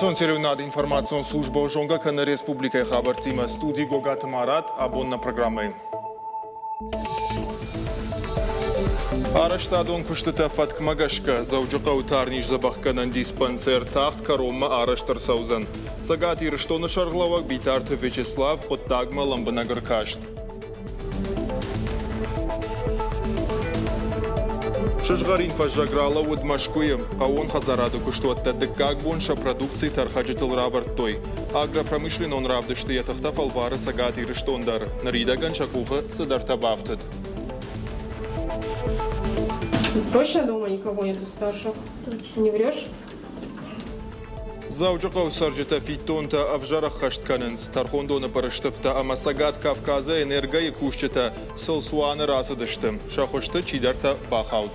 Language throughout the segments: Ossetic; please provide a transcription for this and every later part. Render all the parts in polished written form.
Национ телеуынады информацион службӕ зонгӕ кӕны республикӕйы хабӕрттимӕ. Студи Гогаты Марат абон нӕ программӕйы. Арӕзтадон куыстытӕ фӕткмӕ гӕсгӕ Дзӕуджыхъӕуы тарниз дзӕбӕхгӕнӕн диспансер тагъд кӕронмӕ арӕзт ӕрцӕудзӕн. Цӕгат Ирыстоны сӕргълӕууӕг Битарты Вячеслав хъуыддагмӕ лӕмбынӕг ӕркаст. Сызгъӕрин фӕззӕг ралӕууыд Мӕскуыйы. Хъӕууон хӕдзарады куыстуӕттӕ дыккаг бон сӕ продукци тӕрхӕджытыл равӕрдтой. Агропромышленнон равдысты йӕ тыхтӕ фӕлвары Цӕгат Ирыстон дӕр. Ныридӕгӕн сӕ къухы цыдӕртӕ бафтыд. Точно дома никого нету старших? Не врешь? Дзӕуджыхъӕуы цӕрджытӕ фиддонтӕ ӕвзӕр ӕххӕст кӕнынц. Тӕрхондоны пъырыстыфтӕ ӕмӕ Цӕгат Кавказы энергойы кусджытӕ сыл цуаны рацыдысты. Сӕ хуызты чидӕртӕ бахауд.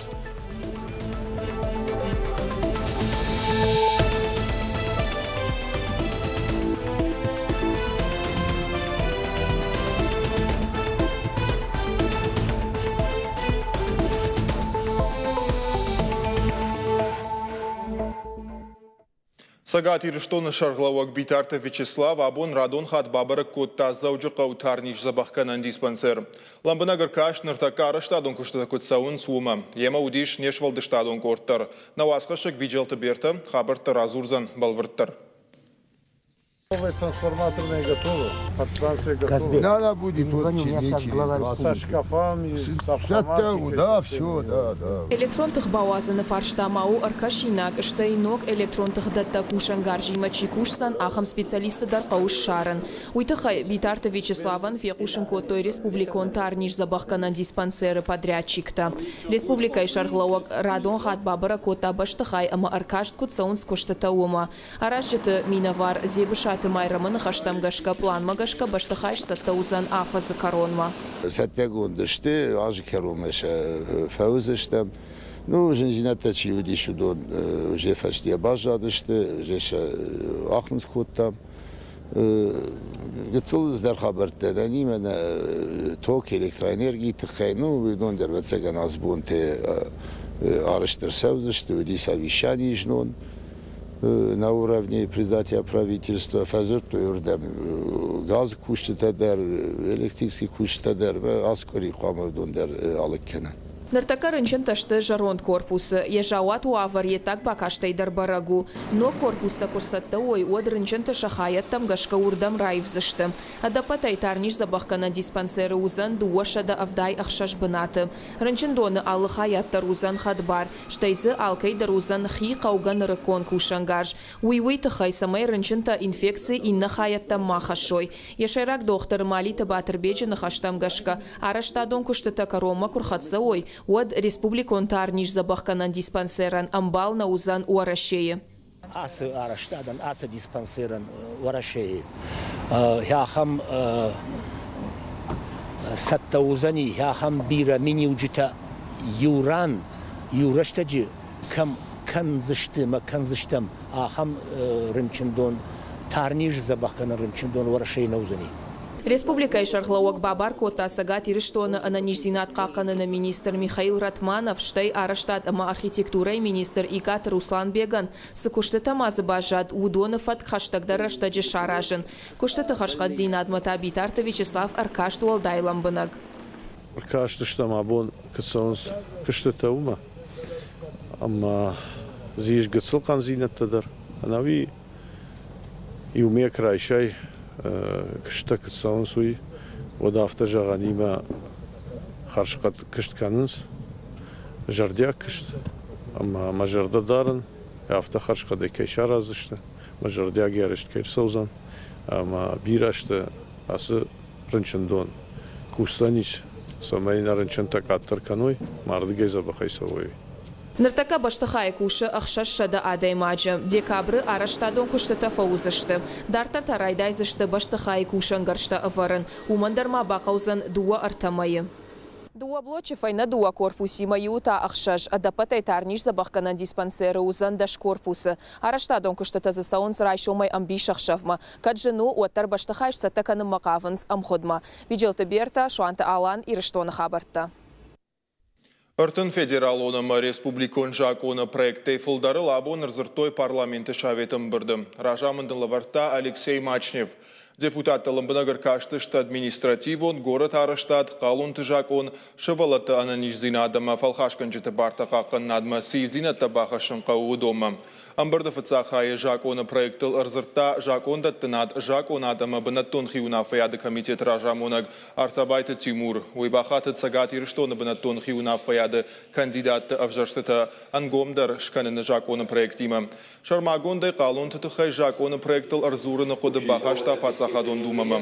Цӕгат Ирыстоны сӕргълӕууӕг Битарты Вячеслав абон радон хатт бабӕрӕг кодта Дзӕуджыхъӕуы тарниз дзӕбӕхгӕнӕн диспансер. Лӕмбынӕг ӕркаст, ныртӕккӕ арӕзтадон куыстытӕ куыд цӕуынц, уымӕ. Йемӕ уыдис не сфӕлдыстадон къорд дӕр. Нӕ уацхӕссӕг Биджелты Бертӕ хабӕрттӕ радзурдзӕн бӕлвырддӕр. Новая трансформаторная готова, подстанция готова. Да, да, будет. Не звони, у меня сейчас глава Со шкафами, с автоматикой. Да, все, да, да. Электрон тых бауадзыны фарста ма у ӕркӕсинаг, стӕй ног электрон тыхдӕттӕг кусӕнгарзимӕ чи кусдзӕн, ахӕм специалистты дӕр хъӕуы ссарын. Уый тыххӕй Битарты Вячеславӕн фехъусын кодтой республикон тарниздзӕбӕхгӕнӕн диспансеры подрядчиктӕ. Республикӕйы сӕргълӕууӕг радон хатт бабӕрӕг кодта бӕстыхай ӕмӕ ӕркаст, куыд цӕуынц куыстытӕ, уымӕ. Аразджыты минӕвар Дзебысаты Майрӕмы ныхӕстӕм гӕсгӕ, пъланмӕ гӕсгӕ бӕстыхай сцӕттӕ уыдзӕн афӕдзы кӕронмӕ. Цӕттӕгонд сты, азы кӕронмӕ сӕ фӕуыдзыстӕм. Ну, зындзинӕдтӕ чи уыдис, уыдон уже фӕстийӕ баззадысты, уже сӕ ахынц кодтам. Гыццыл цыдӕр хабӕрттӕ нӕ нимӕ нӕ ток, электроэнергийы тыххӕй, ну, уыдон дӕр, ӕвӕццӕгӕн, ацы бонты арӕзт ӕрцӕудзысты, уыди совещание знон. На уровне председателя правительства фӕдзырдтой уырдӕм газы кусджытӕ дӕр, электрический кусджытӕ дӕр, ацы къуыри хъуамӕ уыдон дӕр алыг кӕнӕм. Ныртӕккӕ рынчынтӕ сты зӕронд корпусы. Йӕ заууат уавӕр йе ддаг бакастӕй дӕр бӕрӕг у. Ног корпустӕ куы рцӕттӕ уой, уӕд рынчынты сӕ хайӕдтӕм гӕсгӕ уырдӕм раивдзысты. Ӕдӕппӕтӕй тарниздзӕбӕхгӕнӕн диспансеры уыдзӕн 276 бынаты. Рынчындоны алы хайад дӕр уыдзӕн хӕдбар, стӕй дзы алкӕй дӕр уыдзӕн хи хъӕугӕ нырыккон кусӕнгарз. Уый уый тыххӕй, цӕмӕй рынчынтӕ инфекци иннӕ хайӕдтӕм ма хӕссой. Йӕ сӕйраг дохтыр Малиты Батырбеджы ныхӕстӕм гӕсгӕ, арӕзтадон куыстытӕ кӕронмӕ куы рхӕццӕ уой, уӕд республикон тарниздзӕбӕхгӕнӕн диспансерӕн ӕмбал нӕ уыдзӕн Уӕрӕсейы. Ацы арӕзтадӕн, ацы диспансерӕн Уӕрӕсейы ахӕм цӕттӕ уыдзӕни, ахӕм бирӕ миниуджытӕ иу ран, иу рӕстӕджы кӕм кӕндзысты мӕ кӕндзыстӕм, ахӕм рынчындон, тарниз дзӕбӕхгӕнӕн рынчындон Уӕрӕсейы нӕ уыдзӕни. Республикӕйы сӕргълӕууӕг бабар кодта Цӕгат Ирыстоны ӕнӕниздзинад хъахъхъӕныны министр Михаил Ратманов, стӕй арӕзтад ӕмӕ архитектурӕйы министр Икъаты Русланбегӕн, цы куыстытӕ ма дзы баззад, уыдоны фӕтк хӕстӕгдӕр рӕстӕджы саразын. Куыстыты хӕрзхъӕддзинадмӕ та Битарты Вячеслав ӕркаст уӕлдай лӕмбынӕг. Ӕркастыстӕм абон, куыд цӕуынц куыстытӕ, уымӕ. Ӕмӕ дзы ис гыццыл хъӕндзинӕдтӕ дӕр. Ӕнӕуи иумӕ куы райсай, куыстытӕ куыд цӕуынц, уый, уӕд афтӕ зӕгъӕнимӕ хӕрзхъӕд куыст кӕнынц, зӕрдиаг куыст. Ӕмӕ мӕ зӕрдӕ дарын, афтӕ хӕрзхъӕдӕй кӕй сараздзысты, мӕ зӕрдиаг арӕзт кӕй ӕрцӕудзӕн. Ӕмӕ бирӕ сты ацы рынчындон кусдзӕнис, цӕмӕй нӕ рынчынтӕ къаддӕр кӕной, мардыгӕй дзӕбӕхӕй цӕуой. Ныртӕккӕ бӕстыхайы кусы 600 адӕймаджы. Декабры арӕзтадон куыстытӕ фӕуыдзысты. Дарддӕр та райдайдзысты бӕстыхайы кусӕнгӕрзтӕ ӕвӕрын. Уымӕн дӕр ма бахъӕудзӕн дыууӕ-ӕртӕ мӕйы. Дыууӕ блочы фӕйнӕ дыууӕ корпусимӕ, иуы та ӕхсӕз. Ӕдӕппӕтӕй тарниздзӕбӕхгӕнӕн диспансеры уыдзӕн дӕс корпусы. Арӕзтадон куыстытӕ дзы цӕуынц райсомӕй ӕмбисӕхсӕвмӕ. Кӕд зын у, уӕддӕр бӕстыхай сцӕттӕ кӕнынмӕ хъавынц ӕмгъуыдмӕ. Биджелты Бертӕ, Суанты Алан, Ирыстоны хабӕрттӕ. 30 федералон ӕмӕ республикон закъоны проекттӕй фылдӕрыл абон ӕрдзырдтой парламенты советы ӕмбырды. Разамынд ын лӕвӕрдта Алексей Мачнев. Депутаттӕ лӕмбынӕг ӕркастысты административон, горӕтарӕзтад, хъалонты закъон, сывӕллӕтты ӕнӕниздзинад ӕмӕ фӕлхасгӕнджыты бартӕ хъахъхъӕнынадмӕ цы ивддзинӕдтӕ бахӕссын хъӕуы, уыдонмӕ. Ӕмбырды фыццаг хайы закъоны проектыл ӕрдзырдта закъондӕттынад, закъонад ӕмӕ бынӕттон хиуынаффӕйады комитеты разамонӕг Артабайты Тимур. Уый бахатыд Цӕгат Ирыстоны бынӕттон хиуынаффӕйады кандидатты ӕвзӕрстытӕ ӕнгомдӕр скӕныны закъоны проектимӕ. Сӕрмагондӕй хъалонты тыххӕй закъоны проектыл ӕрдзурыны хъуыды бахаста Паддзахадон Думӕмӕ.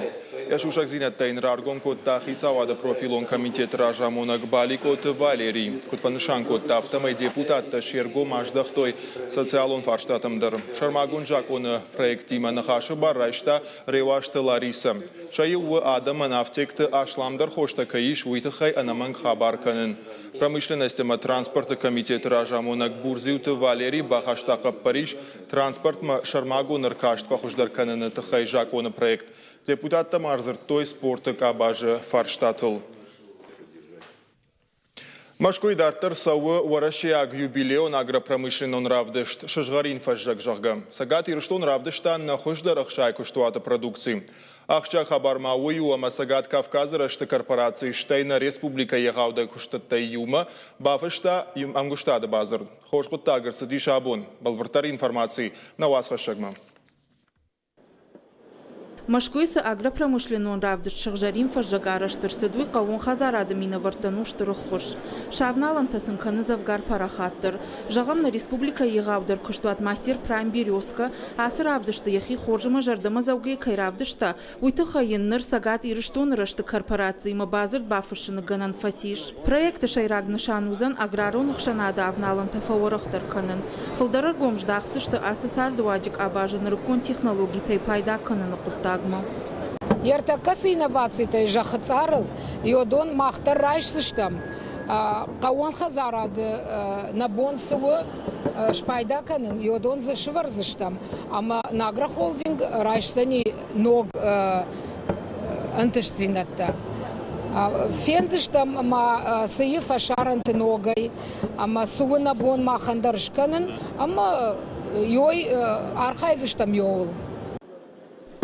Йӕ сусӕгдзинӕдтӕ йын раргом кодта Хицауады профилон комитеты разамонӕг Баликъоты Валерий. Куыд фӕнысан кодта, афтӕмӕй депутаттӕ се ргом аздӕхтой социалон фарстатӕм дӕр. Сӕрмагонд закъоны проектимӕ ныхасы бар райста Реуазты Ларисӕ. Сӕ иу у, адӕмӕн афтекты асламдӕр хостӕ кӕй ис, уый тыххӕй ӕнӕмӕнг хабар кӕнын. Промышленность ӕмӕ транспорты комитеты разамонӕг Бурдзиуты Валерий бахаста хъӕппӕрис транспортмӕ сӕрмагонд ӕркаст фӕхуыздӕр кӕныны тыххӕй закъоны проект. Депутаттӕ ма ӕрдзырдтой спорты къабазы фарстатыл. Мӕскуыйы дарддӕр цӕуы уӕрӕсейаг юбилейон агропромышленнон равдыст «Сызгъӕрин фӕззӕг», зӕгъгӕ. Цӕгат Ирыстон равдыста нӕ хуыздӕр ӕхсай куыстуаты продукци. Ахсджиаг хабар ма уый у, ӕмӕ Цӕгат Кавказы рӕзты корпораци, стӕй нӕ республикӕйы егъаудӕр куыстӕттӕй иумӕ бафыста ӕмгуыстады бадзырд. Хорз хъуыддаг ӕрцыдис абон. Бӕлвырддӕр информаци нӕ уацхӕссӕгмӕ. Мӕскуыйы цы агропромышленнон равдыст «Сыгъзӕрин фӕззӕг» арӕзт ӕрцыд, уый хъӕууон хӕдзарады минӕвӕрттӕн у стыр ӕххуыс. Сӕ авналӕнтӕ сын кӕны дзӕвгар парахатдӕр. Зӕгъӕм, нӕ республикӕйы егъаудӕр куыстуат «Мастер Прайм Березка» ацы равдысты йӕхи хорз ӕмӕ зӕрдӕмӕдзӕугӕ кӕй равдыста, уый тыххӕй йын ныр Цӕгат Ирыстоны рӕзты корпорациимӕ бадзырд бафыссыны гӕнӕн фӕцис. Проекты сӕйраг нысан уыдзӕн аграрон ӕхсӕнады авналӕнтӕ фӕуӕрӕхдӕр кӕнын. Фылдӕр ӕргом здахдзысты ацы цардыуаджы къабазы нырыккон технологитӕй пайда кӕныны хъуыддагмӕ. Ӕртӕккӕ цы инновацитӕ зӕххы цъарыл, йодон мах дӕр райсдзыстӕм. Хъӕууон хӕдзарады нӕ бон цы у спайда кӕнын, йодон дзы сывӕрдзыстӕм ӕмӕ нӕ агрохолдинг райсдзӕни ног ӕнтыстдзинӕдтӕ. Фендзыстӕм ма цы и фӕсарӕнты ногӕй ӕмӕ цы у нӕ бон махӕн дӕр скӕнын ӕмӕ ёй архайдзыстӕм ёуыл.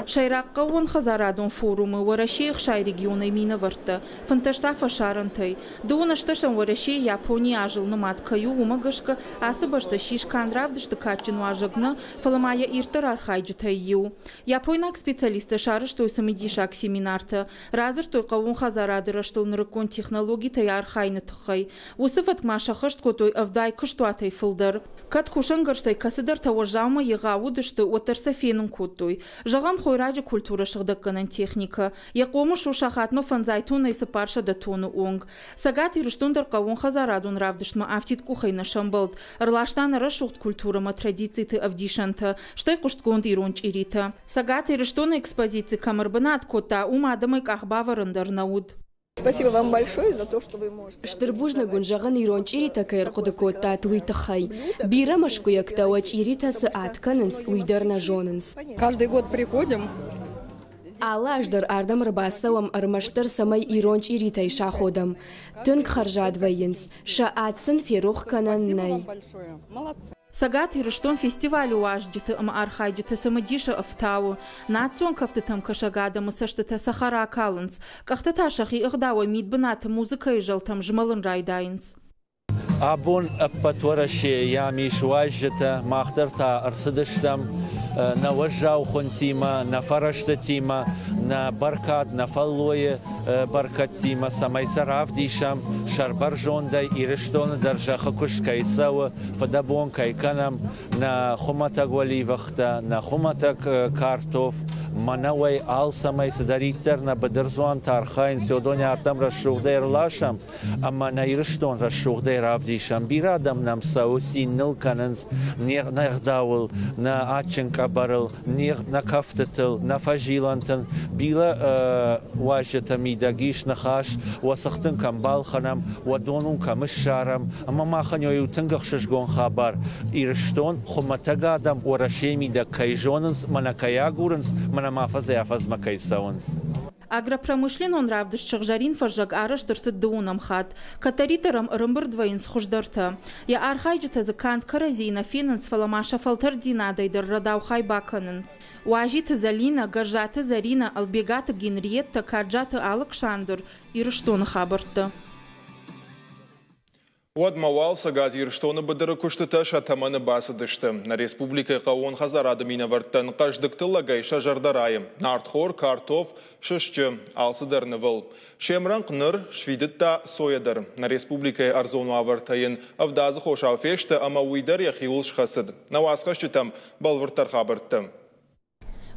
Сӕйраг хъӕууонхӕдзарадон форумы Уӕрӕсейы ӕхсай регионӕй минӕвӕрттӕ, 15 та фӕсарӕнтӕй. Дыууын ӕстӕсӕм Уӕрӕсейы Японийы азыл нымад кӕй у, уымӕ гӕсгӕ ацы бӕстӕ ссис канд равдысты кадджын уазӕг нӕ, фӕлӕ ма йӕ ирддӕр архайджытӕй иу. Япойнаг специалисттӕ сарӕзтой цымыдисаг семинартӕ, радзырдтой хъӕууон хӕдзарады рӕзтыл нырыккон технологитӕй архайыны тыххӕй. Уыцы фӕтк ма сӕххӕст кодтой 70 куыстуатӕй фылдӕр. Кӕд кусӕнгӕрзтӕй кӕцыдӕртӕ уӕззаумӕ егъау уыдысты, уӕддӕр сӕ фенын кодтой. Зӕгъӕм, хойраджы культурӕ сыгъдӕггӕнӕн техникӕ. Йӕ хъомыс у сахатмӕ фӕндзай тоннӕй 400 тонны онг. Цӕгат Ирыстон дӕр хъӕууонхӕдзарадон равдыстмӕ афтид къухӕй нӕ сӕмбӕлд. Ӕрласта нӕ рӕсугъд культурӕмӕ традициты ӕвдисӕнтӕ, стӕй хъуыстгонд ирон чъиритӕ. Цӕгат Ирыстоны экспозици кӕм ӕрбынат кодта, уым адӕмӕй къахбавӕрӕн дӕр нӕ уыд. Спасибо вам большое за то, что вы можете. Стыр бузныг уын зӕгъын ирон чъиритӕ кӕй ӕрхъуыды кодтат, уый тыххӕй. Бирӕ мӕскуыйӕгтӕ уӕ чъиритӕ цы ад кӕнынц, уый дӕр нӕ зонынц. Каждый год приходим. Алы аз дӕр ардӕм ӕрбацӕуӕм ӕрмӕстдӕр цӕмӕй ирон чъиритӕй саходӕм. Тынг хӕрзад вӕййынц, сӕ ад сын ферох кӕнӕн нӕй. Цӕгат Ирыстон фестивалы уазджыты ӕмӕ архайджыты цымыдисы ӕфтауы. Национ кӕфтытӕм кӕсӕг адӕмы цӕстытӕ цӕхӕр акалынц, къӕхтӕ та сӕхи ӕгъдауӕй мидбынаты музыкӕйы зӕлтӕм змӕлын райдайынц. Абон ӕппӕт Уӕрӕсейы ис уазджытӕ, мах дӕр та ӕрцыдыстӕм нӕ уӕззау хуынтимӕ, нӕ фӕрӕзтытимӕ, нӕ бӕркад, нӕ фӕллойы бӕркӕдтимӕ, цӕмӕй сӕ равдисӕм сӕрбӕрзондӕй Ирыстоны дӕр зӕххы куыст кӕй цӕуы, фыдӕбон кӕй кӕнӕм, нӕ хуымӕтӕг уӕливӕхтӕ, нӕ хуымӕтӕг картоф, мӕнӕуӕй алцӕмӕй цыдӕриддӕр нӕ быдырдзуантӕ архайынц, уыдонӕй ардӕм рӕсугъдӕй ӕрласӕм ӕмӕ нӕ Ирыстон рӕсугъдӕй равдисӕм. Бирӕ адӕм нӕм цӕуы, цин ныл кӕнынц не гъдауыл, нӕ адджын къӕбӕрыл, нӕ кӕфтытыл, нӕ фӕзилӕнтыл. Бирӕ уазджытӕ мидӕг ис ныхас, уӕ цыхтын кӕм балхӕнӕм, уӕ дон уын кӕм ссарӕм. Ӕмӕ махӕн иу тынг ӕхсызгон хабар. Ирыстон хуымӕтӕг адӕм Уӕрӕсейы мидӕг кӕй зонынц, мӕнӕ кӕй агурынц, мӕнӕ ма афӕдзӕй-афӕдзмӕ кӕй цӕуынц. Агропромышленнон равдыст Сыгъзӕрин фӕззӕг арӕзт ӕрцыд дыууынӕм хатт. Кӕддӕриддӕр ӕм ӕрӕмбырд вӕййынц хуыздӕртӕ. Йӕ архайджытӕ дзы канд кӕрӕдзийы нӕ фенынц, фӕлӕ ма сӕ фӕлтӕрддзинадӕй дӕр рӕдаухай бакӕнынц. Уазиты Зӕлинӕ, Гӕззаты Зӕринӕ, Ӕлбегаты Генриеттӕ, Каджаты Алыксандр, Ирыстоны хабӕрттӕ. Уӕдмӕ уал Цӕгат Ирыстоны быдыры куыстытӕ сӕ тӕмӕны бацыдысты. Нӕ республикӕйы хъӕууон хӕдзарады минӕвӕрттӕн хъӕздыг тыллӕгӕй сӕ зӕрдӕ райы. Нартхор, картоф, сысджы, алцыдӕр нывыл. Се мрӕнхъ ныр сфидыдта сойӕ дӕр. Нӕ республикӕйы ӕрдзон уавӕртӕ йын ӕвдадзы хосау фесты ӕмӕ уый дӕр йӕхиуыл схӕцыд. Нӕ уацхӕсджытӕм бӕлвырддӕр хабӕрттӕ.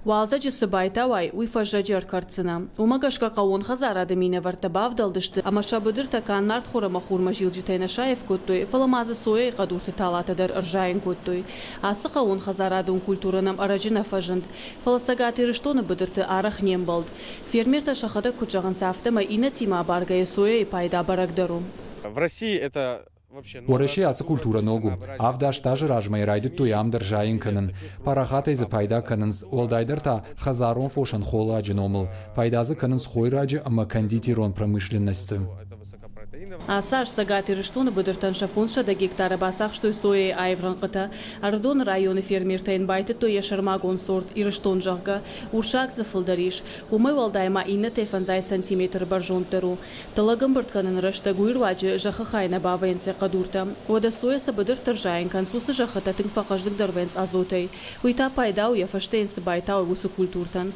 Уалдзӕджы цы байтауай, уый фӕззӕджы ӕркӕрддзынӕ. Уымӕ гӕсгӕ хъӕууон хӕдзарады минӕвӕрттӕ бавдӕлдысты ӕмӕ сӕ быдыртӕ канд нартхор ӕмӕ хурмӕзилджытӕй нӕ саив кодтой, фӕлӕ ма дзы сойӕйы хъӕдурты талатӕ дӕр ӕрзайын кодтой. Ацы хъӕууонхӕдзарадон культурӕ нӕм ӕрӕджы нӕ фӕзынд, фӕлӕ Цӕгат Ирыстоны быдырты арӕх не мбӕлд. Фермертӕ сӕхӕдӕг куыд зӕгъынц, афтӕмӕй иннӕтимӕ абаргӕйӕ сойӕйы пайда бӕрӕгдӕр у. В России это Уӕрӕсе ацы культурӕ ног у. Авд-аст азы размӕ йӕ райдыдтой ам дӕр зайын кӕнын. Парахатӕй дзы пайда кӕнынц, уӕлдайдӕр та хӕдзарон фосӕн холладжы номыл. Пайда дзы кӕнынц хойраджы ӕмӕ кондитерон промышленносты. Ацы аз Цӕгат Ирыстоны быдыртӕн сӕ 500 гектары бацахстой сойӕйы аив рӕнхъытӕ. Ӕрыдоны районы фермертӕ йын байтыдтой йӕ сӕрмагонд сорт Ирыстон, зӕгъгӕ. Урсаг дзы фылдӕр ис. Уымӕй уӕлдай ма иннӕтӕй фӕндзай сантиметры бӕрзонддӕр у. Тыллӕг ӕмбырд кӕныны рӕстӕг уый руаджы зӕххы хай нӕ бавӕйынц йӕ хъӕдуртӕ. Уӕдӕ сойӕ цы быдырты рзайын кӕнынц, уыцы зӕххытӕ тынг фӕхъӕздыгдӕр вӕййынц азотӕй. Уый та пайда у, йӕ фӕстӕ йын цы байтауы, уыцы культуртӕн.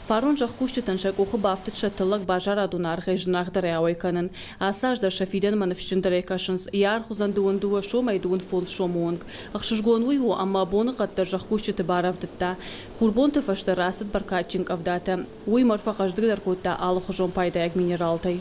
Фарон зӕхкусджытӕн сӕ къухы бафтыд сӕ тыллӕг базарадон аргъӕй зынаргъдӕрӕй ауӕй кӕнын. Ацы аз дӕр сӕ фидӕнмӕ ныфсджындӕрӕй кӕсынц. Йӕ аргъ уыдзӕн 22 сомӕй 25 сомы онг. Ӕхсызгон уый у, ӕмӕ боныхъӕд дӕр зӕхкусджыты барӕвдыдта. Хурбонты фӕстӕ рацыд бӕркадджын къӕвдатӕ. Уый мӕр фӕхъӕздыгдӕр кодта алыхуызон пайдайаг минералтӕй.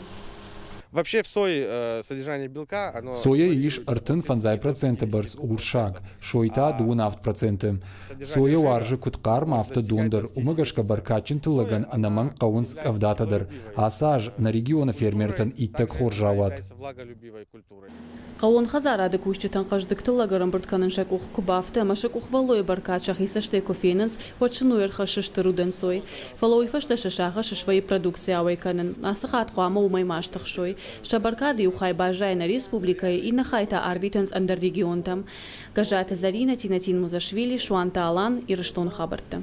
Вообще в сое содержание белка, оно... Сойӕйы ис 35% бӕрц урсаг, сой та 27%. Сойӕ уарзы куыд хъарм, афтӕ дон дӕр. Уымӕ гӕсгӕ бӕркадджын тыллӕгӕн ӕнӕмӕнг хъӕуынц къӕвдатӕ дӕр. Ацы аз нӕ регионы фермертӕн иттӕг хорз рауад. Хъӕууон хӕдзарады кусджытӕн хъӕздыг тыллӕг ӕрӕмбырд кӕнын сӕ къухы куы бафты ӕмӕ сӕ къухвӕллойы бӕркад сӕхи цӕстӕй куы фенынц, уӕд сын уый ӕрхӕссы стыр удӕнцой. Фӕлӕ уый фӕстӕ сӕ сагъӕс свӕййы продукци ауӕй кӕнын. Ацы хатт хъуамӕ уымӕй ма стыхсой. Сӕ бӕркады иу хай баззайы нӕ республикӕйы, иннӕ хай та арвитынц ӕндӕр регионтӕм. Гӕззаты Зӕринӕ, Тинатин Музашвили, Суанты Алан, Ирыстоны хабӕрттӕ.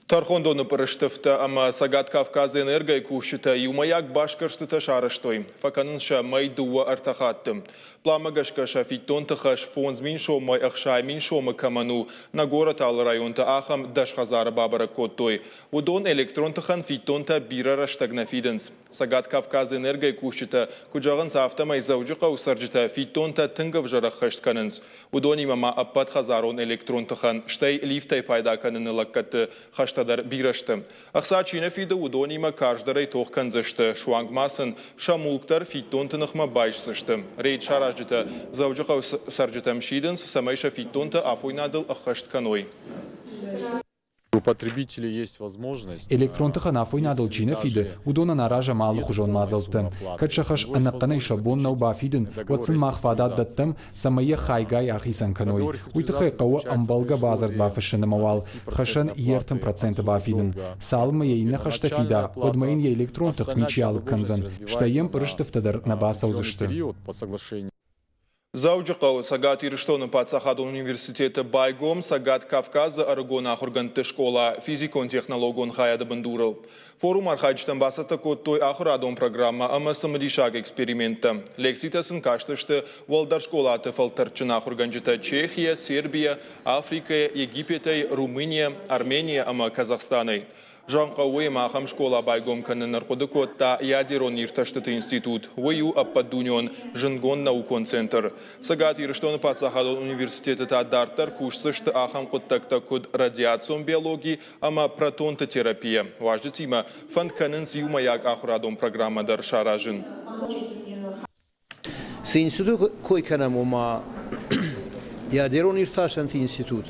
Тӕрхондоны пъырыстыфтӕ ӕмӕ Цӕгат Кавказы энергойы кусджытӕ иумӕйаг басгӕрстытӕ сарӕзтой. Фӕкӕнынц сӕ мӕй дыууӕ-ӕртӕ хатты. Пъланмӕ гӕсгӕ сӕ фиддонты хӕс 5000 сомӕй 60 000 сомы кӕмӕн у, нӕ горӕты алы районты ахӕм 10 хӕдзары бабӕрӕг кодтой. Уыдон электрон тыхӕн фиддонтӕ бирӕ рӕстӕг нӕ фидынц. Цӕгат Кавказы энергойы кусджытӕ куыд зӕгъынц, афтӕмӕй Дзӕуджыхъӕуы цӕрджытӕ фиддонтӕ тынг ӕвзӕр ӕххӕст кӕнынц. Уыдонимӕ ма ӕппӕт хӕдзарон электрон тыхӕн, стӕй лифтӕй пайда кӕныны лӕггӕдты хӕстӕ дӕр бирӕ сты. Ӕхца чи нӕ фиды, уыдонимӕ карздӕрӕй тох кӕндзысты, суанг ма сын сӕ мулк дӕр фиддонты ныхмӕ байсдзысты. Рейд саразджытӕ Дзӕуджыхъӕуы цӕрджытӕм сидынц, цӕмӕй сӕ фиддонтӕ афойнадыл ӕххӕст кӕной. У потребителей есть возможность. Электрон тыхӕн афойнадыл чи нӕ фиды, уыдонӕн аразӕм алыхуызон мадзӕлттӕ. Кӕд сӕ хӕс ӕнӕхъӕнӕй сӕ бон нӕу бафидын, уӕд сын мах фадат дӕттӕм, цӕмӕй йӕ хайгай ахицӕн кӕной. Уый тыххӕй хъӕуы ӕмбӕлгӕ бадзырд бафыссын ӕмӕ уал хӕсӕн йе 30% бафидын. Цалынмӕ йӕ иннӕ хӕстӕ фида, уӕдмӕ йын йӕ электрон тых ничи алыг кӕндзӕн, стӕй йӕм пъырыстыфтӕ дӕр нӕ бацӕудзысты. Дзӕуджыхъӕуы Цӕгат Ирыстоны паддзахадон университеты байгом Цӕгат Кавказы ӕрыгон ахуыргӕндты скъола физикон-технологон хайады бындурыл. Форум архайджытӕн бацӕттӕ кодтой ахуырадон программӕ ӕмӕ цымыдисаг эксперименттӕ. Лекцитӕ сын кастысты уӕлдӕр скъолаты фӕлтӕрдджын ахуыргӕнджытӕ Чехийӕ, Сербийӕ, Африкӕйӕ, Египетӕй, Румынийӕ, Арменийӕ ӕмӕ Казахстанӕй. Зӕгъын ӕмӕ ахӕм скъола байгом кӕнын ӕрхъуыды кодта ядерон иртӕстыты институт. Уый у ӕппӕтдунеон зындгонд наукон центр. Цӕгат Ирыстоны паддзахадон университеты та дарддӕр кусдзысты ахӕм хъуыддӕгтӕ, куыд радиацион биологи ӕмӕ протонты терапия. Уазджытимӕ фӕнд кӕнынц иумӕйаг ахуырадон программӕ дӕр саразын. Цы институт кой кӕнӕм, ома ядерон иртасӕнты институт,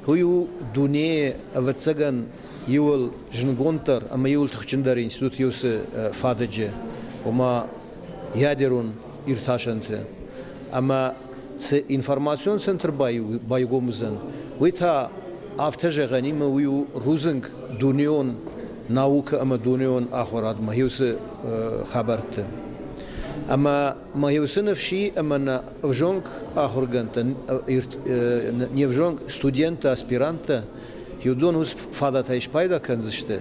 уый у дунейы, ӕвӕццӕгӕн, иуыл зынгонддӕр ӕмӕ иуыл тыхджындӕр институт уыцы фадыджы, ома ядерон иртасӕнты. Ӕмӕ цы информацион центр байгом уыдзӕн, уый та афтӕ зӕгъӕн ӕмӕ уый у рудзынг дунеон наукӕ ӕмӕ дунеон ахуырадмӕ уыцы хабӕртты. Ӕмӕ ма уыцы ныфс и, ӕмӕ нӕ ӕвзонг ахуыргӕндтӕ, не взонг студенттӕ, аспиранттӕ уыдон уыцы фадатӕй спайда кӕндзысты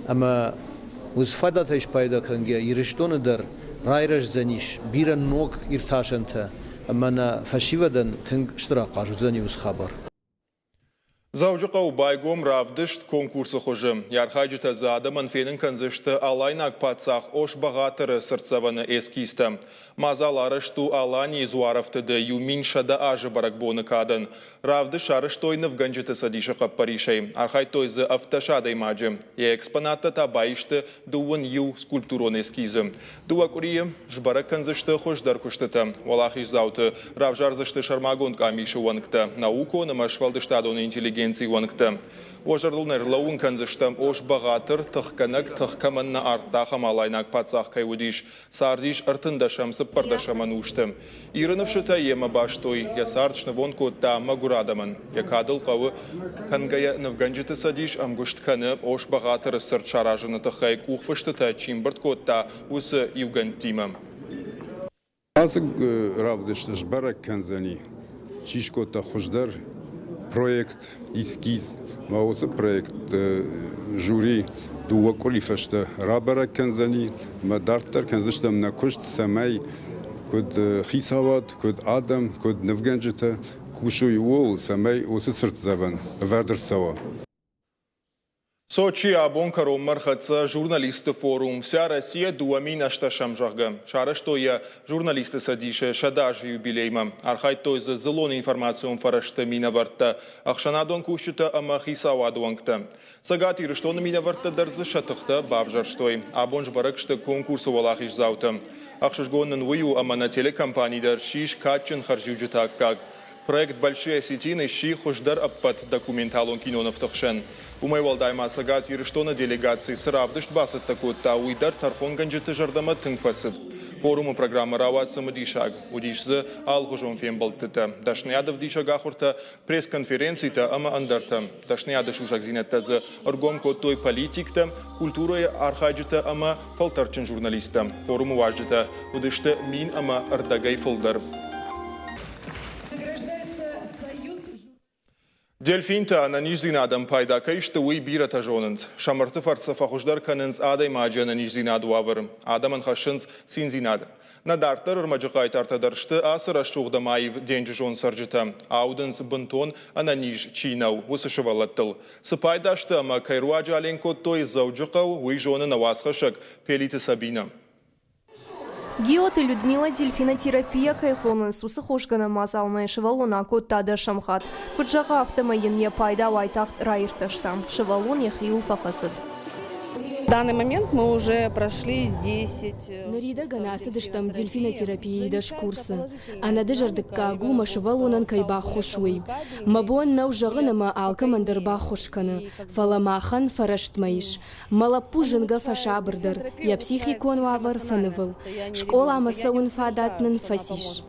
ӕмӕ уыцы фадатӕй спайда кӕнгӕ Ирыстоны дӕр райрӕздзӕнис бирӕ ног иртасӕнтӕ ӕмӕ нӕ фӕсивӕдӕн тынг стыр ахъаз уыдзӕни уыцы хабар. Дзӕуджыхъӕуы байгом равдыст конкурсы хуызы. Йӕ архайджытӕ дзы адӕмӕн фенын кӕндзысты алайнаг паддзах Ос-Бӕгъатыры цыртдзӕвӕны эскизтӕ. Мадзал арӕзт у Аланийы дзуарӕфтыды 1100 азы бӕрӕгбоны кадӕн. Равдыст сарӕзтой Нывгӕнджыты цӕдисы хъӕппӕрисӕй. Архайдтой дзы 17 адӕймаджы. Йӕ экспонаттӕ та баисты дыууын иу скульптурон эскизы. Дыууӕ къуырийы сбӕрӕг кӕндзысты хуыздӕр куыстытӕ. Уӕлахиздзауты равзардзысты сӕрмагонд къамисы уӕнгтӕ, наукон ӕмӕ сфӕлдыстадон интеллигенцийы уӕнгтӕ. Уӕ зӕрдыл нӕ ӕрлӕууын кӕндзыстӕм, Ос-Бӕгъатыр, тыхгӕнӕг, тых кӕмӕн нӕ ардта, ахӕм алайнаг паддзах кӕй уыдис. Цардис ӕртындӕсӕм, цыппӕрдӕсӕм ӕнусты. Иры ныфсытӕ йемӕ бастой, йӕ цард снывонд кодта мӕгуыр адӕмӕн. Йӕ кадыл хъӕуы кӕнгӕйӕ Нывгӕнджыты цӕдис ӕмгуыст кӕны Ос-Бӕгъатыры цырт саразыны тыххӕй къухфыстытӕ чи мбырд кодта, уыцы иугӕндтимӕ. Ацы равдыст сбӕрӕг кӕндзӕни, чи скодта хуыздӕр проект, эскиз. Ма уыцы проект жюри дыууӕ къуыри фӕстӕ рабӕрӕг кӕндзӕни ӕмӕ дарддӕр кӕндзыстӕм нӕ куыст, цӕмӕй куыд хицауад, куыд адӕм, куыд нывгӕнджытӕ кусой ууыл, цӕмӕй уыцы цыртдзӕвӕн ӕвӕрд ӕрцӕуа. Сочийы абон кӕронмӕ ӕрхӕццӕ журналистты форум «Вся Россия 2008-ӕм», зӕгъгӕ. Сарӕзтой йӕ журналистты цӕдисы 100 азы юбилеймӕ. Архайдтой дзы дзыллон информацион фӕрӕзты минӕвӕрттӕ, ӕхсӕнадон кусджытӕ ӕмӕ хицауады уӕнгтӕ. Цӕгат Ирыстоны минӕвӕрттӕ дӕр дзы сӕ тыхтӕ бавзӕрстой. Абон сбӕрӕг сты конкурсы уӕлахиздзаутӕ. Ӕхсызгон нын уый у, ӕмӕ нӕ телекомпани дӕр ссис кадджын хӕрзиуджыты аккаг. Проект «Большие осетины» сси хуыздӕр ӕппӕт документалон кинонывты хсӕн. Уымӕй уӕлдай ма Цӕгат Ирыстоны делегаци цы равдыст бацӕттӕ кодта, уый дӕр тӕрхонгӕнджыты зӕрдӕмӕ тынг фӕцыд. Форумы программӕ рауад цымыдисаг. Уыдис дзы алыхуызон фембӕлдтытӕ, дӕсныйадӕвдисӕг ахуыртӕ, пресс-конференцитӕ ӕмӕ ӕндӕртӕ. Дӕсныйады сусӕгдзинӕдтӕ дзы ӕргом кодтой политиктӕ, культурӕйы архайджытӕ ӕмӕ фӕлтӕрдджын журналисттӕ. Форумы уазджытӕ уыдысты 1500-ӕй фылдӕр. Дельфинтӕ ӕнӕниздзинадӕн пайда кӕй сты, уый бирӕтӕ зонынц. Сӕ мырты фӕрцы фӕхуыздӕр кӕнынц адӕймаджы ӕнӕниздзинады уавӕр. Адӕмӕн хӕссынц циндзинад. Нӕ дарддӕр ӕрмӕджы хъайтартӕ дӕр сты ацы рӕсугъд ӕмӕ аив денджызон цӕрджытӕ. Аудынц, бынтон ӕнӕниз чи нӕу, уыцы сывӕллӕттыл. Цы пайда сты ӕмӕ кӕй руаджы аленк кодтой Дзӕуджыхъӕу, уый зоны нӕ уацхӕссӕг Пелиты Сабинӕ. Гиоты Людмила дельфинотерапия кӕй хонынц, уыцы хосгӕнӕн мадзалмӕ сывӕллон акодта дӕсӕм хатт. Куыд зӕгъы, афтӕмӕй йын йӕ пайда уайтагъд раиртӕста. Сывӕллон йӕхиуыл фӕхӕцыд. В данный момент мы уже прошли 10 Ныридӕгӕн ацыдыстӕм дельфинотерапийы дӕс курсы. Ӕнӕдызӕрдыггаг у, мӕ сывӕллонӕн кӕй баххуыс, уый. Мӕ бон нӕу зӕгъын ӕмӕ алкӕмӕн дӕр баххуыс кӕны, фӕлӕ махӕн фӕрӕстмӕ ис. Мӕ лӕппу зынгӕ фӕсабырдӕр, йӕ психикон уавӕр фӕнывыл. Скъоламӕ цӕуын фадат нын фӕцис.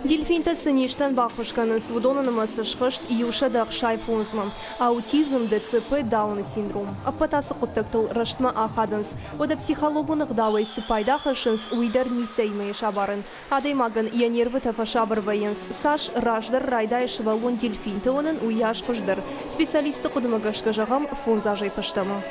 Дельфинтӕ цы низтӕн баххуыс кӕнынц, уыдоны нымӕцы схызт 165-мӕ. Аутизм, ДЦП, Дауны синдром. Ӕппӕт ацы хъуыддӕгтыл рӕстмӕ ахадынц. Уӕдӕ психологон ӕгъдауӕй цы пайда хӕссынц, уый дӕр ницӕимӕ ис абарӕн. Адӕймагӕн йӕ нервытӕ фӕсабыр вӕййынц. Цас раздӕр райдайы сывӕллон дельфинты уынын, уыйас хуыздӕр. Специалистты хъуыдымӕ гӕсгӕ зӕгъӕм, фондз азӕй фӕстӕмӕ.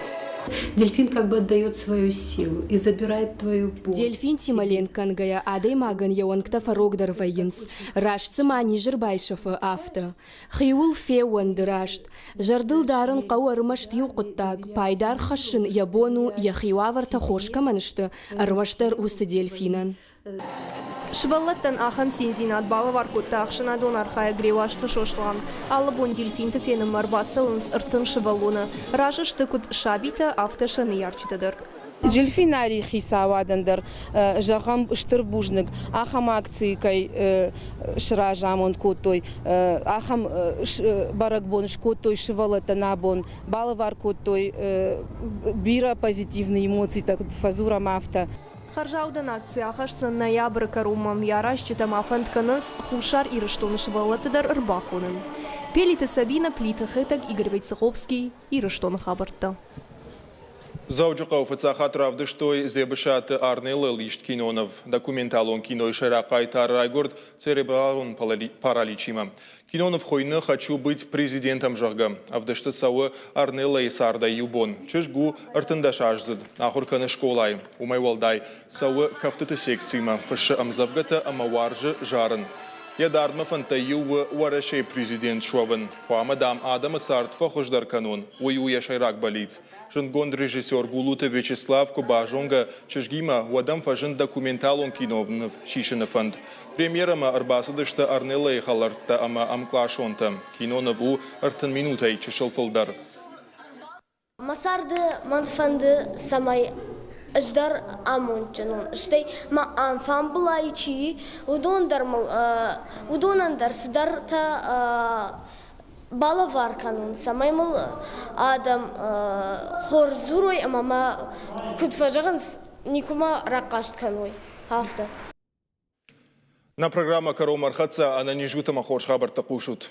Дельфин как бы отдает свою силу и забирает твою боль. Дельфинтимӕ ленк кӕнгӕйӕ адӕймагӕн йӕ уӕнгтӕ фӕрогдӕр вӕййынц, раст цыма низ ӕрбайсӕфы, афтӕ. Хиуыл феууӕнды раст. Зӕрдыл дарын хъӕуы ӕрмӕст иу хъуыддаг, пайда ӕрхӕссын йӕ бон у, йӕхи уавӕртӕ хорз кӕмӕн сты, ӕрмӕстдӕр уыцы дельфинӕн. Сывӕллӕттӕн ахӕм циндзинад балӕвар кодта ӕхсӕнадон архайӕг Реуазты Сослан. Алы бон дельфинты фенынмӕ ӕрбацӕуынц 30 сывӕллоны. Разы сты куыд сабитӕ, афтӕ сӕ ныййарджытӕ дӕр. Дельфинарийы хицауадӕн дӕр, зӕгъӕм, стыр бузныг, ахӕм акцийы кӕй сразамонд кодтой, ахӕм бӕрӕгбон скодтой сывӕллӕттӕн абон, балӕвар кодтой бирӕ позитивный эмоцитӕ, куыд фӕдзурӕм, афтӕ. Хӕрзаудӕн акци ахӕсдзӕн ноябры кӕронмӕ. Йӕ аразджытӕ ма фӕнд кӕнынц Хуссар Ирыстоны сывӕллӕтты дӕр ӕрбахонын. Пелиты Сабина, Плиты Хетӕг, Игорь Войцеховский, Ирыстоны хабӕрттӕ. Дзӕуджыхъӕуы фыццаг хатт равдыстой Дзебысаты Арнелыл ист киноныв. Документалон кинойы сӕйраг хъайтар райгуырд церебралон параличимӕ. Киноныв хуыйны «Хочу быть президентом», зӕгъгӕ. Ӕвдысты цӕуы Арнеллайы цардӕй иу бон. Чызг у 13-аздзыд, ахуыр кӕны скъолайы. Уымӕй уӕлдай, цӕуы кӕфтыты секцимӕ, фыссы ӕмдзӕвгӕтӕ ӕмӕ уарзы зарын. Йӕ дардмӕ фӕндтӕй иу у Уӕрӕсейы президент суӕвын. Хъуамӕ, дам, адӕмы цард фӕхуыздӕр кӕнон. Уый у йӕ сӕйраг бӕллиц. Зындгонд режиссер Гулуты Вячеслав куы базонгӕ чызгимӕ, уӕд ӕм фӕзынд документалон киноныв сисыны фӕнд. Премьерӕмӕ ӕрбацыдысты Арнеллайы хӕлӕрттӕ ӕмӕ ӕмкъласонтӕ. Киноныв у 30 минутӕй чысыл фылдӕр. Мӕ царды мӕн фӕнды, цӕмӕй ӕз дӕр амондджын уон, стӕй мӕ анфамбылайы чи и, уыдон дӕр мыл, уыдонӕн дӕр цыдӕртӕ балӕвар кӕнон, цӕмӕй мыл адӕм хорз дзурой ӕмӕ мӕ, куыд фӕзӕгъынц, никуы ма рахъаст кӕной, афтӕ. Нӕ программӕ кӕронмӕ ӕрхӕццӕ. Ӕнӕниз ут ӕмӕ хорз хабӕрттӕ хъусут.